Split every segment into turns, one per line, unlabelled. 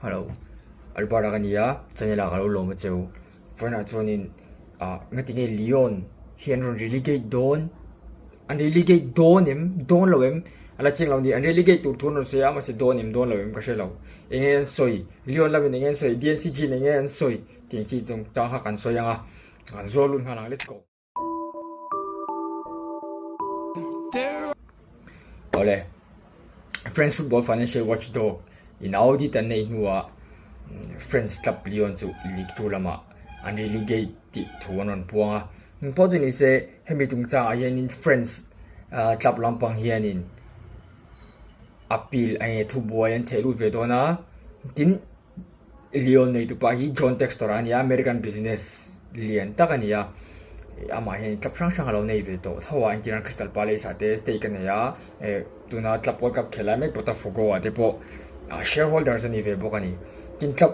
Hello Albert a ka ni a channel ah ka lo lawm a cheu vawiinah chuanin ah ngati nge Leon hi an rawn relegate dawn an relegate dawn em dawn lo em a la chiang lo a ni an relegate tur thu an rawn sawi a mahse dawn em dawn lo em ka hre lo eng nge an sawi Leon lamin eng nge an sawi DNCG in eng nge an sawi tih ang chi chung chang kha kan sawi ang a kan zuar lut nghal ang let's go. Awle, French football financial watchdog in audit an neih hnuah French club Lyon chu Ligue 2 lamah an relegate tih thu an rawn puang a. Engpawh chu nise hemi chungchangah hianin French club lampang hianin appeal eng nge thubuai an theh lut ve dawn a, tin Lyon neitupa hi John Textor a ni a, American business lian tak a ni a, amah hian club hrang hrang a lo nei ve tawh tho a, entirnan Crystal Palace ah te stake a nei a, tuna club World Cup khel lai mek Botafogo ah te pawh shareholders a ni ve bawk a ni. Tin club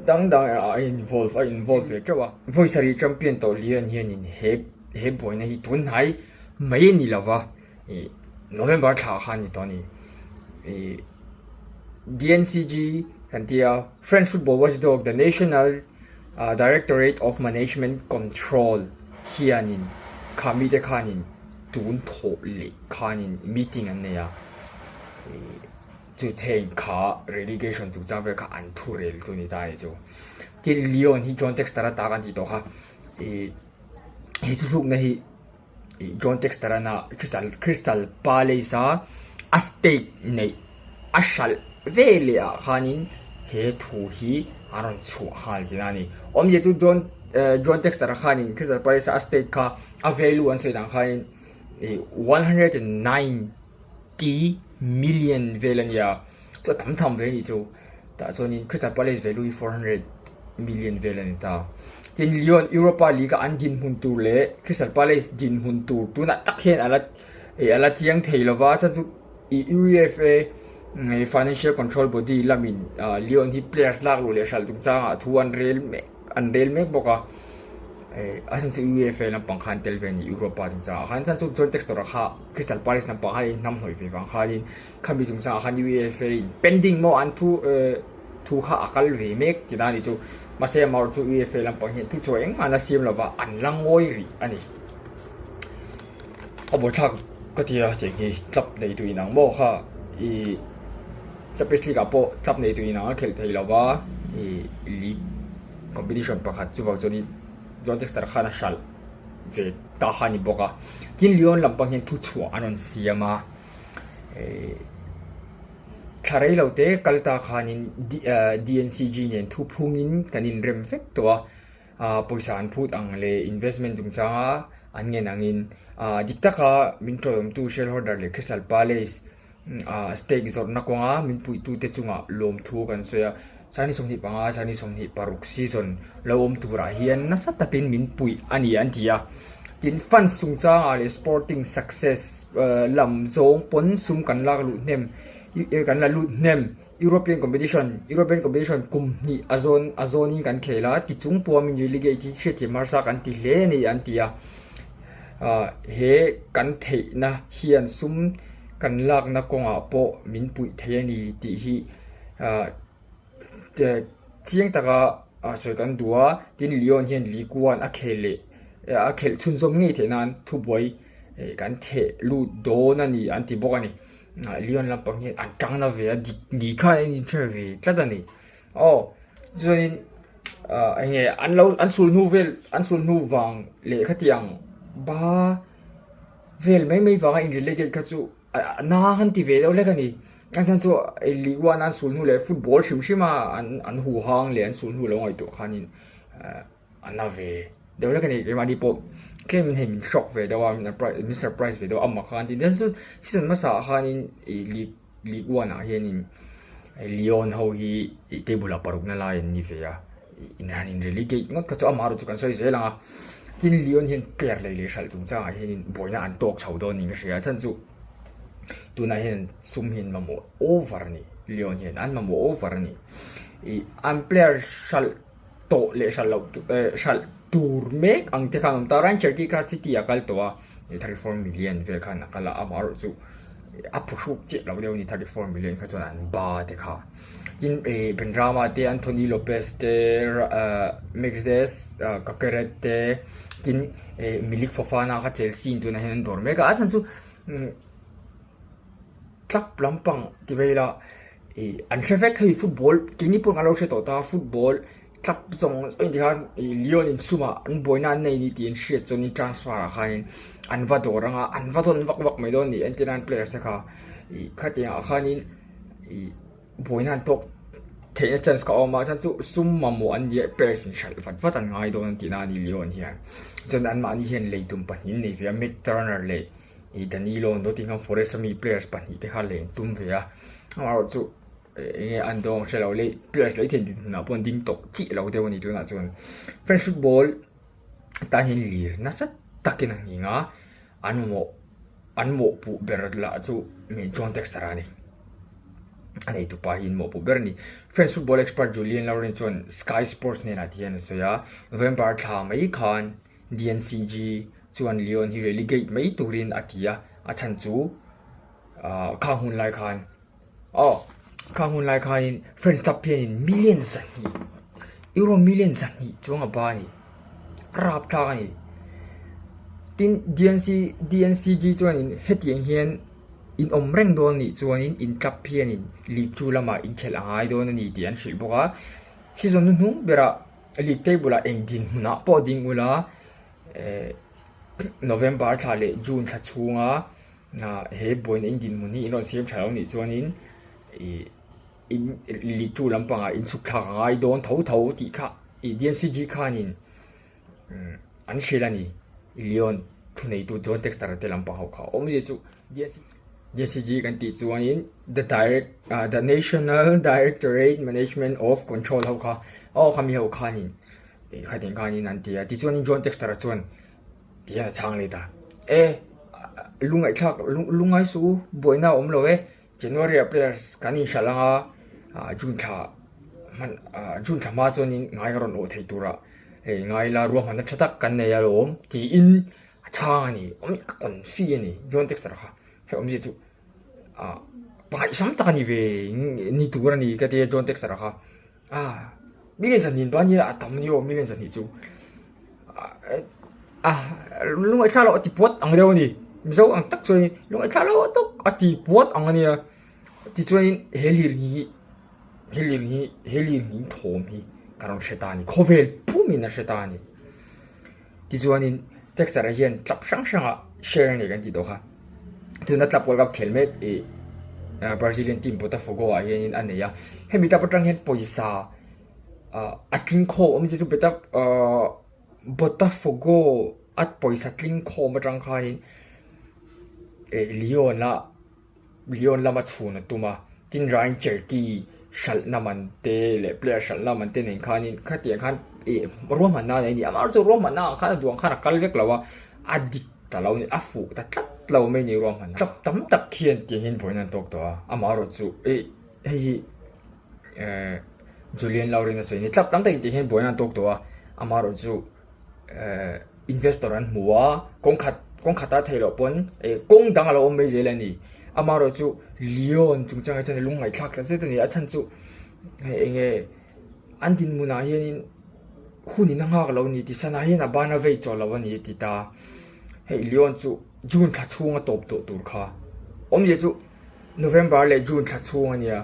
dang dang ah a involve a involve ve teuh a. Vawi sarih champion tawh Lyon hianin he he buaina hi tun hnai mai a ni lova, November thla khan a ni tawh a ni. DNCG kan ti a, French football watchdog the National Directorate of Management Control hianin kha mite khanin tun thawh leh khanin meeting an nei a, chu heng kha relegation chungchang vel kha an thu rel chu a ni ta a ni chu. Tin Lyon hi John Textor a ta kan tih tawh kha he thuthlukna hi. John Textor-ana Crystal Crystal Palace-a a stake neih a hralh ve leh ah khanin he thu hi a rawn chhuah nghal tihna a ni. Awmzia chu John John Textor-a khanin Crystal Palace-a a stake kha a value an sawi dan khanin 190 million vel a nia. Chu a tam tham ve a nih chu. Tah chuanin Crystal Palace value hi 400 million vel a ni ta. Tin Lyon Europa League a an dinhmun tur leh Crystal Palace dinhmun tur tunah tak hian a la a la chiang thei lova chuan chu UEFA Financial Control Body lamin Lyon hi players lak luh leh hralh chungchangah thu an rel mek an rel mek bawk a. A chhan chu UEFA lampang khan tel ve a ni Europa chungchangah khan chuan chu John Textor-a kha Crystal Palace lampang khan a inhnamhnawih ve vang khanin Khami chungchangah khan UEFA in pending maw an thu thu kha a kal ve mek tih dan a ni chu. Mahse amaherawhchu chu UEFA lampang hian thu chhuah engmah an la siam lova an la ngawi rih a ni. A buaithlak ka ti a tiang hi club nei tu inang maw kha ih Champions League ah pawh club nei tu inang a khelh thei lova ih league competition pakhat chuvang chuanin John Textor khan a hralh ve ta kha a ni bawk a. Tin Lyon lampang hian thu chhuah an rawn siam a. Thla rei lo te kal ta khanin DNCG nen thu phungin kan inrem vek tawh a, pawisa an phut ang leh investment chungchanga an ngen angin dik taka min tawlawmtu shareholder leh Crystal Palace stake zawrhna kawnga min puihtute chungah lawmthu kan sawi a, Sani 25, Sani 26 season lo awm turah hian nasa takin min puih a ni an ti a, tin fans chungchangah leh sporting success lam zawng pawn sum kan lak luh hnem kan la lut hnem European competition European competition kum hnih a zawn a zawnin kan khel a ti chung pawha min relegate hi hriatthiam harsa kan ti hle a ni an ti a ah he kan theihna hian sum kan lakna kawngah pawh min puih thei a ni tih hi ah chiang taka sawi kan duh a tin Lyon hian Ligue 1 a khel leh a khelh chhunzawm ngei theih nan thubuai Kan theh lut dawn a ni an ti bawk a ni. Lyon lampang hian an tang na ve a, dik ni khan an inhre ve tlat a ni. Aw, chuanin eng nge an lo an sul hnu vel an sul hnu vang leh khatiang ba vel mai mai vanga in relegate kha chu na han ti ve deuh hlek a ni. A chhan chu Ligue 1 an sul hnu leh football hrim hrim a an huhang leh an sul hnu lo ngaihtuah khanin A na ve deuh hlek a ni keimahni pawh tlem in hei min shock ve deuh a min surprise ve deuh a amah khan tin chuan season hmasa ah khanin ih league league one ah hianin Lyon ho hi ih table ah paruk na lai an ni ve a in han in relegate ngawt kha chu amah erawh chu kan sawi zel ang a tin Lyon hian player lei leh hralh chungchang ah hianin buaina an tawk chho dawn niin ka hria a chhan chu tunah hian sum hi an mamawh over a ni Lyon hian an mamawh over a ni ih an player hralh. tawh leh hralh loh eh hralh tur mek ang te khan a awm ta. Ryan Cherki kha City a kal tawh a, 34 million vel khan a kal a, amaherawhchu a phuhruk chiah lo deuh a ni 34 million kha chuan an ba te kha. Tin Benrahma te Anthony Lopes te Mexes Caqueret te tin Milik Fofana kha Chelsea in tunah hian an dawr mek a, a chhan chu club lampang ti vei ila ih an hre vek hei football keini pawh kan lo hre tawh ta football club zawng zawng ti khan ih Lyon insumah an buaina an nei ni tih an hriat chuanin transfer ah khanin an va dawr ang a an va dawn vak vak mai dawn a ni entir nan players te kha ih khatiang ah khanin ih buaina an tawk theihna chance kha a awm a chuan chu sum mamawh an nia players in hralh vat vat an ngai dawn an tihna a ni Lyon hian chuan anmahni hian lei tum pahnih an nei ve a Matt Turner leh Ih Danilo Nottingham Forest ami players pahnih te kha leng tum ve a, amaherawhchu eng nge an dawng hre lo leh players lei thei dinhmunah pawh an ding tawh chiah lo deuh a ni tunah chuan French football tan hian lir nasa takin a nghing a, an mamawh an mawhpuh ber lah chu John Textor a ni, a neitupa hi an mawhpuh ber a ni. French football expert Julien Laurens chuan Sky Sports hnenah ti hian a sawi a, November thla mai khan DNCG chuan Lyon hi relegate mai turin a ti a, a chhan chu ah khang hun lai khan aw khang hun lai khanin French club hianin million zahnih euro million zahnih chuang a ba a ni a rapthlak a ni. Tin DNC DNCG chuanin hetiang hian in awm reng dawn nih chuanin in club hianin league two lamah inkhelh a ngai dawn a ni tih an hrilh bawk a, season hnuhnung berah. League table ah eng dinhmunah pawh ding ula eh November thla leh June thla chhunga he buaina in dinhmun hi in rawn siam tha lo nih chuanin ih in league two lampangah in chhuk thlak a ngai dawn tho tho tih kha ih DNCG khanin an hrilh a ni Lyon thuneitu John Textor te lampang ho kha awmzia chu DNCG kan tih chuanin the direct ah the National Directorate Management of Control ho kha aw khami ho khanin ih khatin khanin an ti a tichuanin John Textor chuan ti hian a chhang let a e lungaihthlak lungai suh u buaina a awm lo e January ah players kan inhralh ang a ah June thla hman ah June thla hma chuanin ngai ka rawn awh thei turah hei ngai ila ruahmanna tha tak kan nei alawm tiin a chhang a ni awm a confi a ni John Textor kha hei awmzia chu ah pangaihsam tak a ni ve ni tur a ni ka tia John Textor kha ah million zahnih ban hi a tam ni aw million zahnih chu ah lungaithla loh a ti puat ang deuh a ni mizo ang tak chuan lungaithla loh tawk a ti puat ang a nia tichuanin he lir hi he lir hi he lir hnih thawm hi ka rawn hre ta a ni khawvel pumin a hre ta a ni. Tichuanin Texter-a hian club hrang hrangah share a nei kan tih tawh kha. Tuna club World Cup khel mek ih Brazilian team Botafogo ah hianin a nei a. Hemi club atang hian pawisa ah a tling khawm awm chi chu ah Botafogo a pawisa tling khawm atang khanin ih Lyon a Lyon lama chhun a tum a, tin Ryan Cherki hralhna man te leh player hralhna man te nen khanin khatiang khan ih ruahmanna a nei a ni. Amaherawhchu chu ruahmanna ang khan a duh ang khan a kal vek lo a, a dik ta lo a ni, a fuh ta tlat lo mai a ni ruahmanna. Club tam tak hian tiang hian vawiin an tawk tawh a, amaherawhchu ih hei hi eh Julian Laurin a sawi a ni. Club tam takin tiang hian vawiin an tawk tawh a, amaherawhchu eh investor an hmu a kawng khat kawng khata theih loh pawn eh kawng dang a lo awm mai zel a ni amaherawhchu Lyon chungchangah chuan lung ngaihthlak ta zet a ni a chhan chu hei eng nge an dinhmunah hianin hun in a nghak lo a ni tih sanah hian a ban a vei chawh lo a ni a ti ta hei Lyon chu June thla chhung a tawp tawh tur kha awmzia chu November leh June thla chhung a nia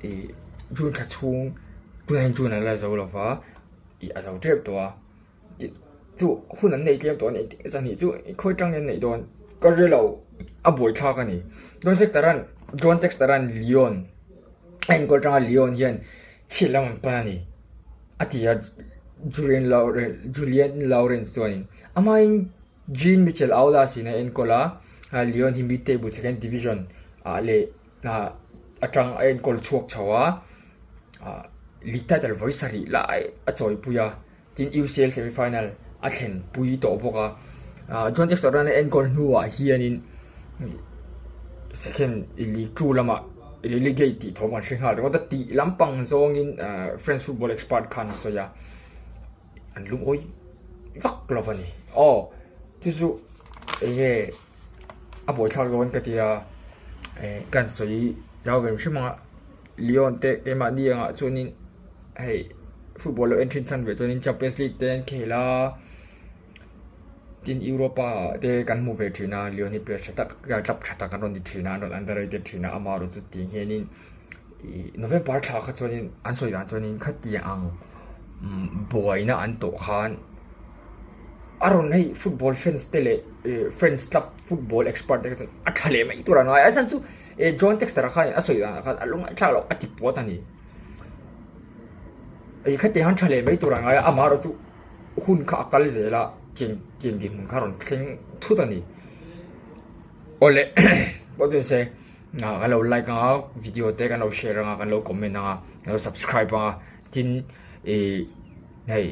ih June thla chhung tunah hian June a la zo lo va. ih a zo tep tawh a tih chu hun an nei tlem tawh a ni tih zan hi chu khawi tang an neih dawn ka hre lo a buaithlak a ni John Textor an John Textor an Lyon a enkawl tanga Lyon hian chhiat lam an pan a ni a ti a Julian Lauren Julian Lawrence chuanin amahin Jean Michel Aulas in a enkawl a Lyon hi mid table second division ah leh ah atang a enkawl chhuak chho a. ah league title vawi sarih lai a chawipui a tin U_C_L semi final a thlen pui tawh bawk a ah John Textor a enkawl hnuah hianin second league two lamah relegate tih thawm an hre nghal ringawt a tih lampang zawngin ah French football expert khan a sawi a an lungawi vak lo a ni aw chu chu enge a buaithlak dawn ka tia eh ka han sawi zau ve hrim ang a. Lyon te keimahni angah chuanin hei football lo en thin chhan ve chuanin Champions League te an khel a tin Europa ah te kan hmu ve thin a Lyon hi player tha tak club tha tak an rawn ni thin a an rawn underrated thin a amaherawhchu chu tih hianin ih November thla kha chuanin an sawi dan chuanin khatiang ang buaina an tawh khan a rawn hei football fans te leh ih fans club football expert te kha chuan a tha leh mai tur an ngai a chhan chu ih John Textor khan a sawi danah khan a lungngaihthlak loh a ti puat a ni ih khatiang han tha leh mai tur an ngai a amaherawhchu chu hun kha a kal zel a cheng cheng dinhmun kha a rawn thleng thut a ni awle pawh chu ni se. Ah kan lo like anga video te kan lo share anga kan lo comment anga kan lo subscribe anga tin ih hei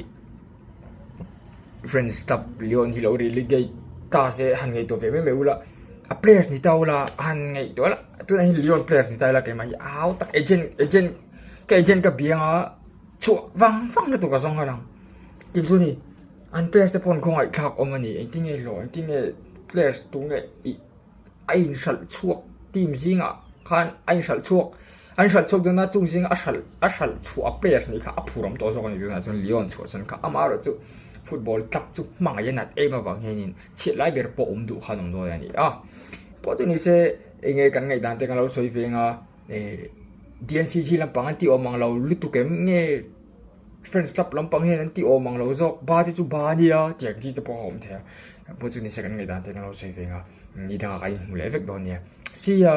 friends club Lyon hi lo relegate ta se han ngaihtuah ve mai mai ula a players ni ta ula han ngaihtuah la tunah hian Lyon players ni ta ila keimah hi a hau tak agent agent ka agent ka biang a chhuah vang vang na tur ka zawng nghal ang tin chu ni an players te pawh an khawngaihthlak awm a ni engtin nge hlawh engtin nge players tunge ih. a inhralh chhuak team zingah khan a inhralh chhuak a inhralh chhuak dawn a chung zinga a hralh a hralh chhuah a players nih kha a phur awm tawh zawk a ni tunah chuan Lyon chhuahsan kha amaherawh chu football club chu hmangaih a nat em avang hianin chhiat lai ber pawh awm duh khan awm dawn a ni a pawh chu ni se enge kan ngaihdan te kan lo sawi ve anga eh D_N_C_G lampang an tih awm ang lo lutuk em nge. French club lampang hian an ti awm ang lo zawk, ba te chu ba a nia tih ang chi te pawh a awm thei a, pawh chu nise kan ngaihdan te kan lo sawi ve ang a, ni dangah kan inhmu leh vek dawn nia. See ya!